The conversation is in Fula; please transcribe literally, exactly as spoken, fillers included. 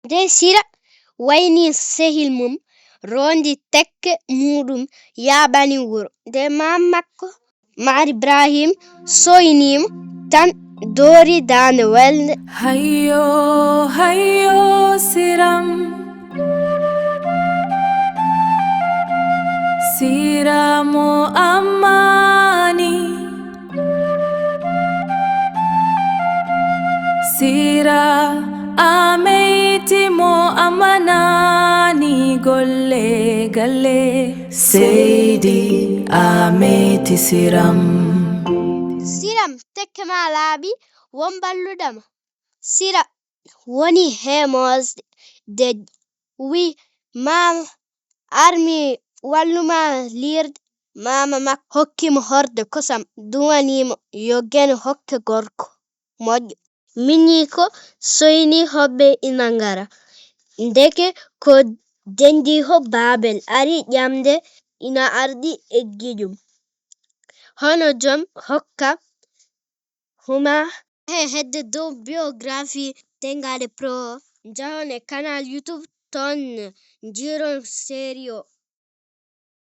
Nde Sira wayni sehil mum, rondi tekke muɗum, yaɓani wuro. Nde maam makko, Maari Ibrahim, soyniimo tan, doori daande welnde. Hayyo, hayyo, Siram. Sira mo ammani. Sira a meyti mo ammanani golle galle. Seydi a meyti Siram. Siram tekke ma laaɓi, won balluɗo ma. Sira woni he moosde de wi maama, ar mi walluma liirde. Maama makko hokkimo horde kosam, duwanimo yo geno hokke gorko moƴƴo. Miñiiko soyni hoɓɓe ina ngara. Ndeke ko dendiho Baabel ari ƴamde ina ardi e giƴum. Hono jom hokka huma. He hedde dow biographie Tengaade Pro, njahon e canal YouTube, toon njiiron série o.